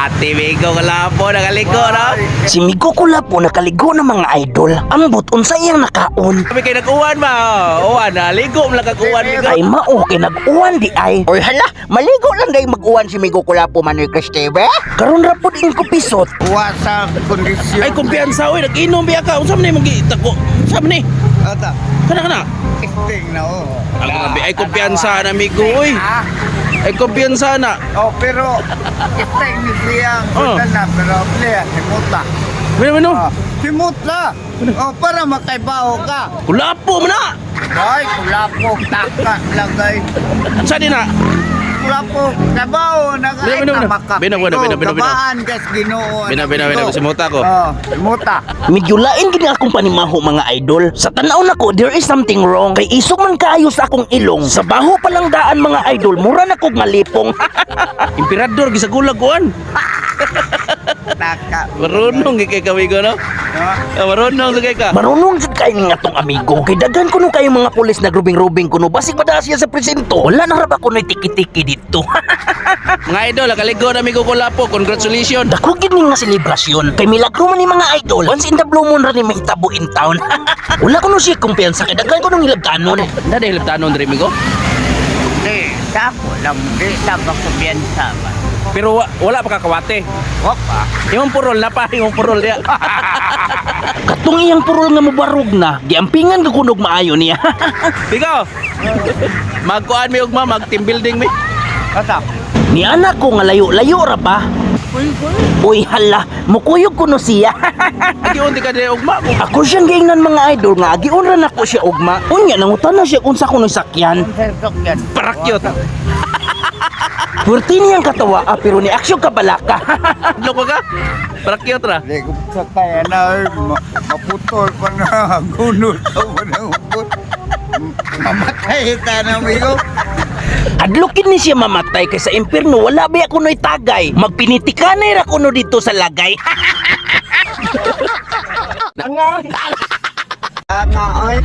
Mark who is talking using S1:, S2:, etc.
S1: Kawati, Migo Kulapo, nakaligo no?
S2: Si Migo Kulapo nakaligo ng mga idol. Ambot unsa iyang nakaon.
S1: Kami kay nag-uwan ba? Oh, uwan na, ligo mo lang kag uwan, Migo.
S2: Ay mao kay nag-uwan di ay. Oy hala, maligo lang day mag-uwan si Migo Kulapo, Manoy Cristebe. Karon ra pud ing kupisot.
S3: Wa sa kondisyon.
S1: Ay, kumpiyansa, oy, nag-inom biya ka. Unsa man ni mong gitako? Unsa man ni?
S3: Ata,
S1: Kana kana.
S3: testing na oh.
S1: Ang grabe, ay kumpiyansa na, Migo, oy.
S3: Ah,
S1: Ay kumpiyansa na.
S3: oh, pero testing ni siya ang
S1: Oh.
S3: na pero player si Muta.
S1: Mino mino.
S3: Oh, si Muta. Oh, para makaibaho ka.
S1: Kulapo man na.
S3: Ay, kulapo, taka lagay.
S1: Unsa di na?
S3: Kulapo, kabaho na
S1: Bino,
S3: ay
S1: bino, bino.
S3: tamaka.
S1: Bino, bino, bino, bino, bino.
S3: Gabaan kas Ginoo.
S1: Bino, bino, bino, si Muta ko.
S3: Oh, si Muta.
S2: Medyo lain gid ang akong panimaho, mga idol. Sa tanaw nako, there is something wrong. Kay isog man kaayo sa akong ilong. Sa baho pa lang daan, mga idol, mura na kog malipong.
S1: Emperador gisagulag kuan.
S3: Taka.
S1: Marunong gid kay ka, Migo, no?
S3: Ah,
S1: Ah, marunong sa kay ka.
S2: Marunong jud kay ning atong amigo. Kay daghan kuno kayo mga pulis nagrubing-rubing kuno basig madala siya sa presinto. Wala na ra ba kuno'y tiki-tiki dito?
S1: Mga idol, nakaligo na Migo Kulapo. Congratulations.
S2: Dako gid ni nga selebrasyon. Kay milagro man ni, mga idol. Once in the blue moon ra ni mahitabo in town. Wala kuno siya kumpiyansa kay daghan kuno hilabtanon.
S1: Na dahil tanon diri, Migo.
S3: Di, sa ako lang, di sa kakumpiyansa ba.
S1: Pero wala pa kakawate.
S3: Wa pa.
S1: Imong purol na pa, imong purol diya.
S2: Katong iyang purol nga mobarog na, giampingan ka kunog maayo niya.
S1: Migo. Magkuan mi ugma, mag team building mi.
S3: Ata.
S2: Ni anak ko nga layo-layo ra pa. Uy hala, mukuyog kuno siya.
S1: Agi unti ka diri ugma.
S2: Ako siyang giingnan, mga idol, nga agiun ra nako siya ugma. Unya nangutan na siya kung sa kuno sakyan.
S3: Sesok yan.
S1: Parakyot.
S2: Puwerti niyang katawa ah, pero ni aksyon kabalaka.
S1: Loko ka? Parakyot ra.
S3: Di ko sa kaya na, oy, maputol pa na, gunod pa na upot. Mamatay ta na, amigo.
S2: Adlukin ni siya mamatay kay sa impierno wala ba kuno'y tagay. Magpinitikanay ra kuno dito sa lagay.
S3: Aka, oy.